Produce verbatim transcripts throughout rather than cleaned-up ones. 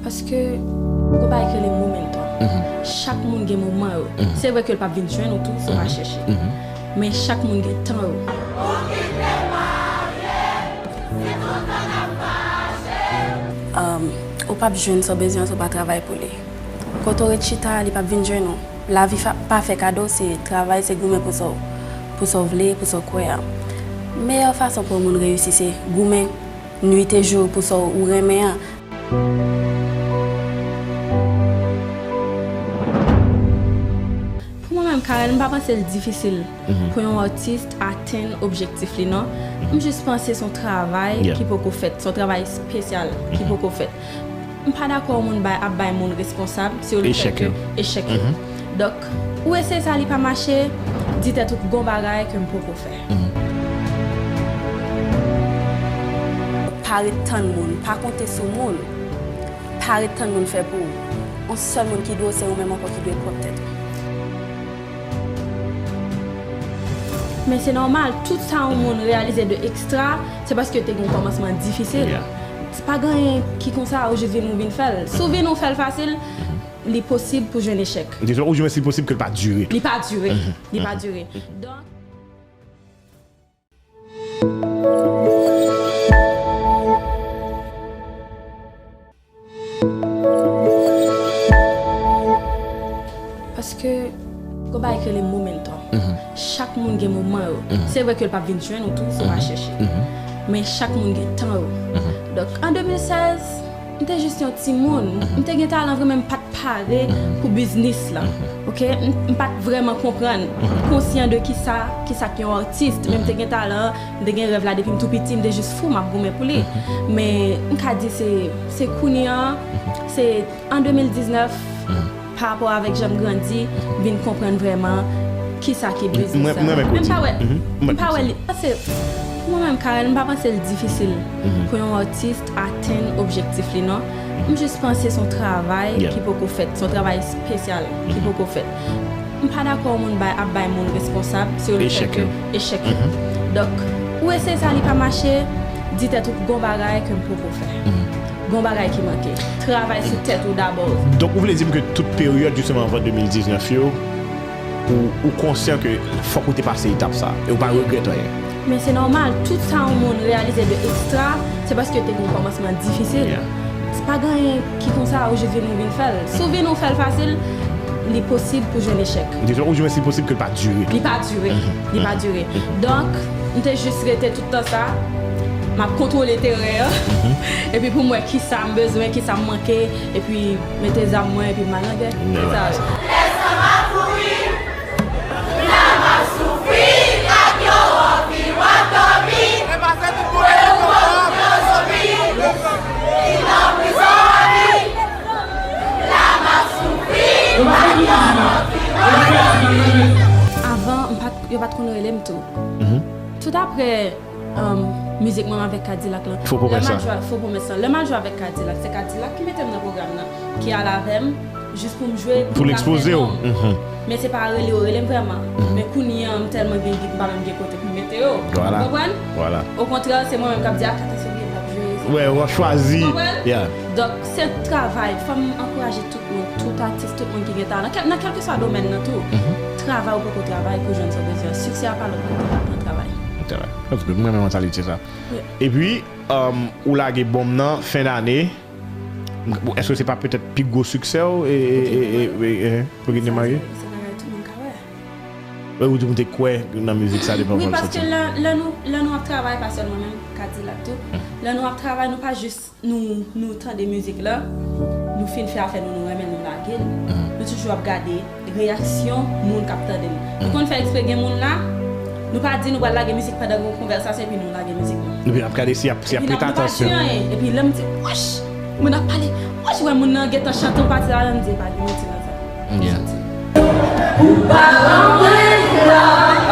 Paske, gon bagay ki rele momentum. Chak moun gen moman yo. Se vre ke l p ap vin jwenn ou tou, si w pa chèche. Men chak moun gen tan yo. Um, ou p ap jwenn sa w bezwen si w pa travay pou li. Kote w ret chita, li p ap vin jwenn ou. Lavi fa- pa fè kado, se travay, se goumen pou sa w, pou sa w vle, pou sa w kwè a. Meyè fason pou yon moun reyisi, se goumen nuit e jou pou sa w renmen an. Pou mwen menm, Carel, m pa panse l difisil pou yon atis atenn objektif li, non. M jis panse se yon travay ki poko fèt, se yon travay espesyal ki poko fèt. M pa dakò yon moun bay, ap bay moun responsab si yo le fè ke echèk yo. Donk, ou eseye sa, li pa mache, di tèt ou gon bagay ke m poko fè. Pa ret tann moun, pa konte sou moun, pa ret tann moun fè pou ou. Yon sèl moun ki dwe w, se ou menm ankò ki dwe pwòp tèt ou. Men se nòmal, tout sa yon moun reyalize de ekstra, se paske te gen yon kòmansman difisil. Se pa gen anyen ki konsa, ou jis vin, ou vin fè l. Si w vin, ou fè l fasil, li posib pou jwenn echèk. Dizon, ou jwenn si posib ke l pa dire. Li pa dire. Li pa dire. Donk, Paske, gon bagay ki rele momentum. Chak moun gen moman yo. Se vre ke l p ap vin jwenn ou tou, si w pa chèche. Men chak moun gen tan yo. Donk, an de mil sèz, m te jis yon timoun. M te gen talan vre, men m pa t pare pou biznis la. Oke? M, m pa t vrèman konprann, konsyan de kisa, kisa k yon atis. Men m te gen talan, m te gen rèv la depi m tou piti, m te jis fou, m ap goumen pou li. Men m ka di se, se kounye an, se an de mil diznèf, pa rapò avèk jan m grandi, m vin konprann vrèman kisa ki biznis la. Men m pa wè, m pa wè li. Paske, pou mwen menm, Carel, m pa panse l difisil pou yon atis atenn objektif li, non. M jis panse se yon travay ki poko fèt, se yon travay espesyal ki poko fèt. M pa dakò yon moun bay, ap bay moun responsab si yo le fè ke echèk yo. Donk, ou eseye sa, li pa mache, di tèt ou gon bagay ke m poko fè. Gon bagay ki manke. Travay sou tèt ou dabò. Donk, ou vle di m ke tout peryòd, jisteman, anvan de mil diznèf yo, ou, ou konsyan ke fòk ou te pase etap sa, e ou pa regrèt anyen? Men se nòmal, tout sa yon moun reyalize de ekstra, se paske te gen yon kòmansman difisil. Se pa gen anyen ki konsa, ou jis vin, ou vin fè l. Si w vin, ou fè l fasil, li posib pou jwenn echèk. Dizon, ou jwenn si posib ke l pa dire. Li pa dire. Li pa dire. Donk, m te jis rete tout tan sa, m ap kontwole teren an. Epi pou m wè kisa m bezwen, kisa m manke, epi mete zam mwen, epi m al nan gè. Se sa. Avan, m pa t, yo pa t konn rele m tou. Tout apre, um, mizik mwen avèk Kadilak lan. Fo pwomès lan. Lè m al jwe, fo pwomès lan. Lè m al jwe avèk Kadilak, se Kadilak ki mete m nan pwogram nan, ki al avè m, jis pou m jwe, pou l ekspoze w. Men se pa rele yo rele m vrèman. Men kounye a, m tèlman gen hit, m pa menm gen kote pou m mete yo. Ou konprann? Okontrè, se mwen menm k ap di, "A, Kata se byen, m ap jwe." Wè, w ap chwazi. Ou konprann? Donk, se travay. Fò m ankouraje tout moun, tout atis, tout moun ki gen talan, kèl, nan kèlkeswa domèn nan tou. Travay ou poko travay pou jwenn sa w bezwen. Siksè a pa lòt kote, pa nan travay. Travay. Mwen renmen mantalite sa. Epi, um, ou lage bonm nan fen dane. Èske se pa petèt pi gwo siksè w, e, e, e, e, e, e, pou gen demare? Se bagay tout moun ka wè. Ou di m te kwè nan mizik sa depi anvan l soti. Wi, paske lè, lè nou, lè nou ap travay, pa sèlman menm Kadilak tou. Lè nou ap travay, nou pa jis, nou, nou tande mizik la, nou fin fè afè nou, nou renmen l, nou lage l. Nou toujou ap gade reyaksyon moun k ap tande n. Nou konn fè eksprè gen moun la, nou pa di nou pral lage mizik pandan gen yon konvèsasyon epi nou lage mizik nou. Epi n ap gade si y ap, si y ap prete atansyon. Epi n ap, nou pa di anyen. Epi lè m di, "Wòch!" Moun ap pale, "Wòch, wè moun nan gentan chante yon pati la," m di, "Pa gen manti nan sa." Ou pa ban mwen la,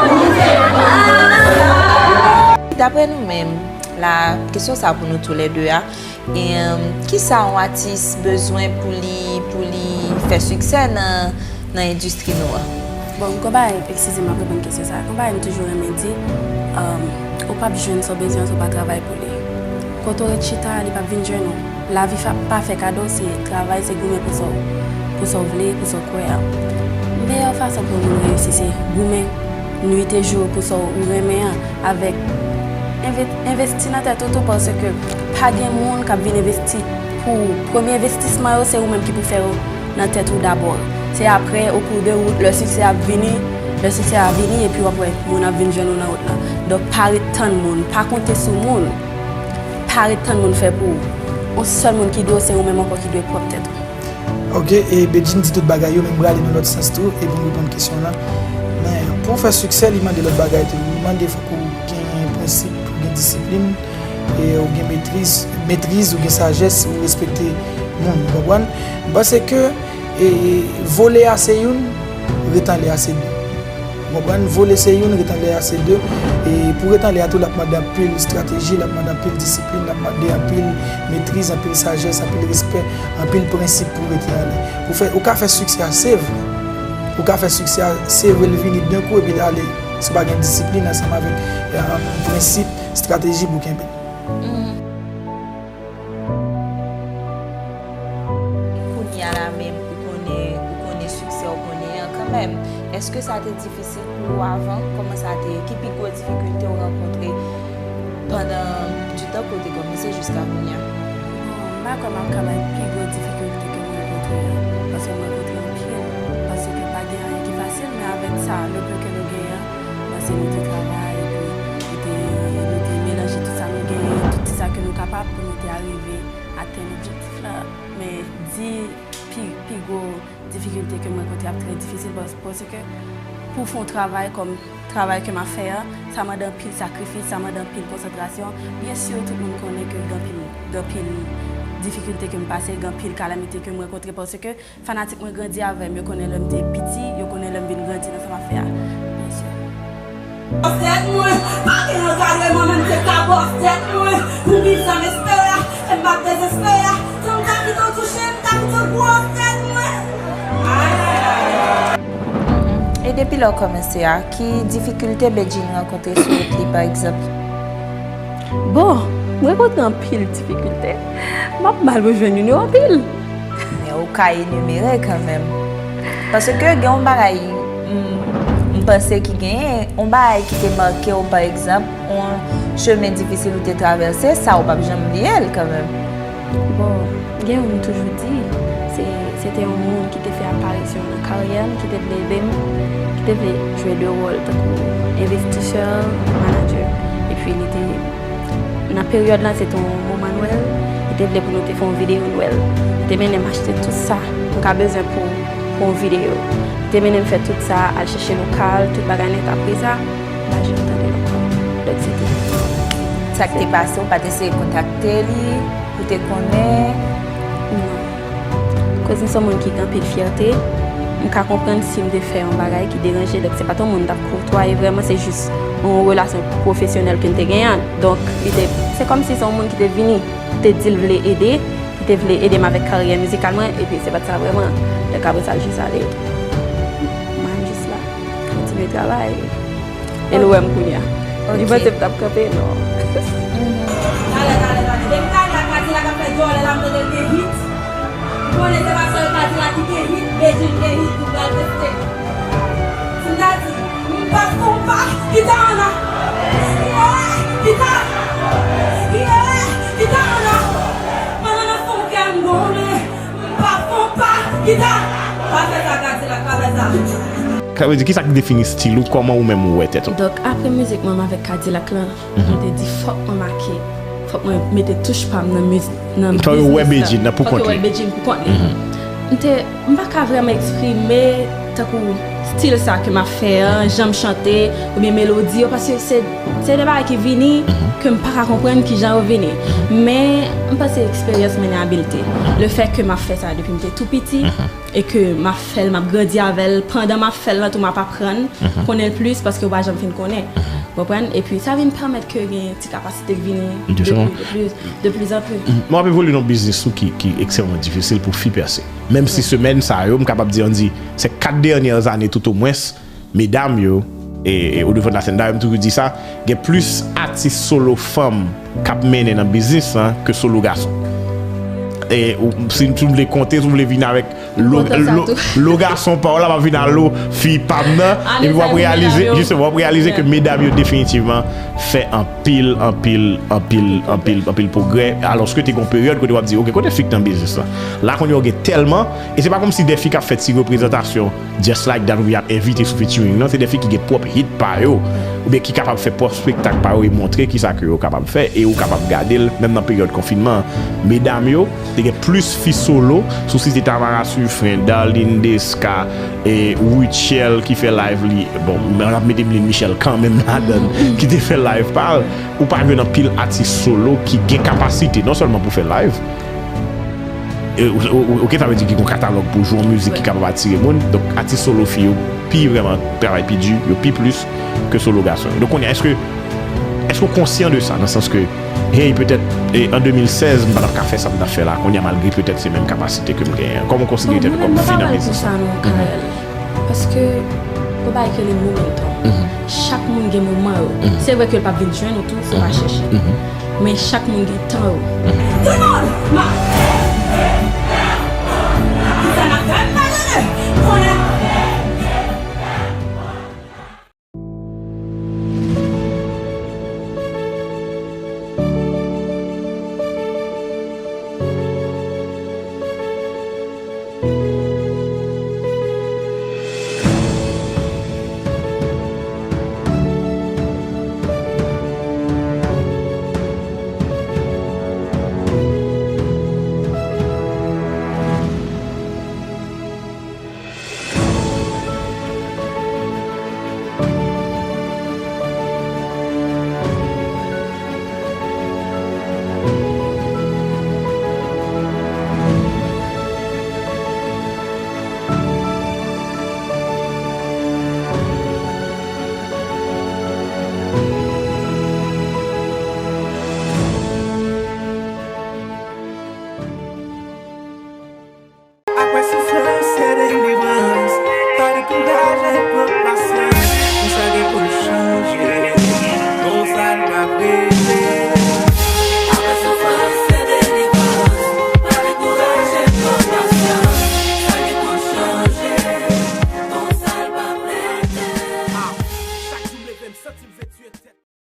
ou te ban mwen sa. Daprè nou menm, la, kesyon sa pou nou toulède a, E, um, kisa yon atis bezwen pou li, pou li fè siksè nan, nan endistri nou an? Bon, gon bagay, eskize m, m ap reponn kesyon sa a. Gon bagay m toujou renmen di, um, ou p ap jwenn sa w bezwen an si w pa travay pou li. Kote w ret chita a, li p ap vin jwenn ou. Lavi pa fè kado, se travay, se goumen pou sa w, pou sa w vle, pou sa w kwè an. Meyè fason pou yon moun reyisi se goumen nwit e jou pou sa w renmen an, avèk enve- envesti nan tèt ou tou, paske pa gen moun k ap vin envesti pou ou. Premye envestisman yo, se ou menm ki pou fè yo nan tèt ou dabò. Se apre, o kou de wout, lè siksè ap vini, lè siksè a vini, epi w ap wè moun ap vin jwenn ou nan wout lan. Donk, pa ret tann moun, pa konte sou moun, pa ret tann moun fè pou ou. Yon sèl moun ki dwe w, se ou menm ankò ki dwe pwòp tèt ou. Ok, e Bedjine di tout bagay yo, men m prale nan lòt sans tou, epi m reponn kesyon w lan. Men, pou w fè siksè, li mande lòt bagay tou. Li mande fòk ou gen prensip, ou gen disiplin, e ou gen metriz, metriz, ou gen sajès, ou respekte moun, ou konprann? M panse ke e, vole a se youn, ret anlè a se de. Ou konprann? Vole se youn, ret anlè a se de. E pou ret anlè a tou, l ap mande anpil estrateji, l ap mande anpil disiplin, l ap mande anpil metriz, anpil sajès, anpil respè, anpil prensip pou w rete anlè. Pou fè, ou ka fè siksè a, se vre. Ou ka fè siksè a, se vre, l vini dan kou epi l ale. Si w pa gen disiplin ansanm avèk, e, prensip, estrateji pou w kenbe. Kounye a la menm, ou konnen, ou konnen siksè w konnen an kanmenm. Èske sa te difisil pou ou avan? Kòman sa te ye? Ki pi gwo difikilte w rankontre pandan, di tan ke w te kòmanse jiska kounye a? Bon, m pa kwè m ap ka bay pi gwo difikilte ke m rankontre an, paske m rankontre anpil, paske pa gen anyen ki fasil, men avèk sa, le peu que nou genyen an, paske nou te travay, epi nou te, nou te melanje tout sa nou genyen, tout sa ke nou kapab pou nou te arive atenn objektif la. Men di pi, pi gwo difikilte ke m rankontre ap trè difisil pas- paske pou w fè yon travay kòm travay ke m ap fè a, sa mande anpil sakrifis, sa mande anpil konsantrasyon. Byen si tout moun konnen ke gen anpil, gen anpil difikilte ke m pase, gen anpil kalamite ke m rankontre paske fanatik mwen grandi avè m, yo konnen lè m te piti, yo konnen lè m vin grandi nan sa m ap fè a. Byen si. Bòs tèt mwen, pa gen ankadreman, men m te ka bòs tèt mwen. Pou m viv sa m espere a, e m p ap dezespere a. Tan m ta kite w touche m, ta kite w bòs tèt mwen. E depi lè w kòmanse a, ki difikilte Bedjine rankontre sou wout li, pa egzanp? Bon, m rankontre anpil difikilte. M ap mal pou jwenn youn yo anpil. Men ou ka enimere kanmenm. Paske gen yon bagay m, m panse ki genyen, yon bagay ki te make w, pa egzanp, yon chemen difisil ou te travèse, sa ou p ap janm bliye l kanmenm. Bon, gen yon m toujou di, se, se te yon moun ki te fè aparisyon nan karyè m, ki te vle ede m, ki te vle jwe de wòl tankou envestisè, manadjè. Epi li te Nan peryòd lan, se te yon moman Nwèl, li te vle pou nou te fè yon videyo Nwèl. Li te mennen m achte tout sa m ka bezwen pou, pou yon videyo. Li te mennen m fè tout sa, al chèche lokal, tout bagay nèt. Apre sa, m pa janm tande l ankò. Donk, se te. Sa k te pase, ou pa t eseye kontakte li pou te konnen? Non. Koz m se yon moun ki gen anpil fyète, m ka konprann si m te fè yon bagay ki deranje l, donk se pa t yon moun m t ap kotwaye vrèman, se jis yon relasyon pwofesyonèl ke n te genyen an. Donk, li te, se kòmsi se yon moun ki te vini, te di l vle ede, ki te vle ede m avèk karyè mizikal mwen, epi se pa t sa vrèman. Donk, apre sa, l jis ale. Mwen, m jis la, kontinye travay. E l wè m kounye a. Li panse m t ap kanpe, non. Talè, talè, talè. Depi talè a Kadilak ap fè djòlè la, m tande l gen hit. M konnen se pa sèl Kadilak ki gen hit, Bedjine gen hit, nou pral teste. Si m ta di, m pa fon pa, gita anna. Yeah, gita. Yeah, gita anna. Pandan nan fon kè m goumen, m pa fon pa, gita. Pa fè sa, Kadilak, pa fè sa. Sa vle di, kisa ki defini stil ou, kòman ou menm ou wè tèt ou? Donk, apre mizik mwen avèk Kadilak lan, mwen te di fòk mwen make, fòk mwen mete touch pa m nan mizik, nan biznis lan. Fòk yo wè Bedjine nan pou kont li. Fòk yo wè Bedjine pou kont li. M te, m pa ka vrèman eksprime tankou stil sa ke m ap fè an, jan m chante, oubyen melodi yo, paske se, se de bagay ki vini ke m pa ka konprann kijan yo vini. Men, m panse eksperyans mennen abilte. Le fè ke m ap fè sa depi m te tou piti, e ke m ap fè l, m ap grandi avè l, pandan m ap fè l lan tou, m ap aprann konnen l plis, paske ou pa janm fin konnen. Ou konprann? Epi sa vin pèmèt ke gen ti kapasite k vini de pli, de pli, de pli an pli. M ap evolye nan yon biznis tou ki, ki ekstrèmman difisil pou fi pèse. Menm si semèn sa yo, m kapab di, ann di, se kat dènyè zane toutomwens, medam yo, e, e, o devan de la sèn. Dayè, m toujou di sa, gen plis atis solo fanm k ap mennen nan biznis lan ke solo gason. E, ou, si, si w vle konte, si w vle vin avèk lo, lo, lo gason pa w la, m ap vin a lo fi pa m nan, epi w ap reyalize, jistèman, w ap reyalize ke medam yo definitivman fè anpil, anpil, anpil, anpil, anpil pwogrè, alòske te gen yon peryòd kote w ap di, "Ok, kote fi k nan biznis la?" La, kounye a, w gen tèlman, e se pa kòmsi de fi k ap fè ti reprezantasyon just like that, oubyen y ap envite sou featuring, non, se de fi ki gen pwòp hit pa yo, oubyen ki kapab fè pwòp spektak pa yo e montre kisa ke yo kapab fè, e ou kapab gade l, menm nan peryòd konfinman an. Medam yo, te gen plis fi solo, si w site Tamara Suffren, Darline Desca, e Rutshelle ki fè live li, bon, m ap mete Mylène Michel kanmenm ladan l, ki te fè live pa l. Ou pa jwenn anpil atis solo ki gen kapasite, non sèlman pou fè live, e, ou, ou, ou, ok, sa vle di ki gen yon katalòg pou jwe yon mizik ki kapab atire moun. Donk, atis solo fi yo pi vrèman travay pi di, yo pi plis ke solo gason yo. Donk, kounye a, èske, èske w konsyan de sa, nan sans ke, hey, petèt, e, an de mil sèz, m pa t ap ka fè sa m t ap fè la, kounye a, malgre petèt se menm kapasite ke m genyen an? Kòman w konsidere tèt ou kòm fi nan biznis la? Paske, yon bagay ki rele momentum. Chak moun gen moman yo. Se vre ke l p ap vin jwenn ou tou, se pa chèche. Men chak moun gen tan yo. Tout moun!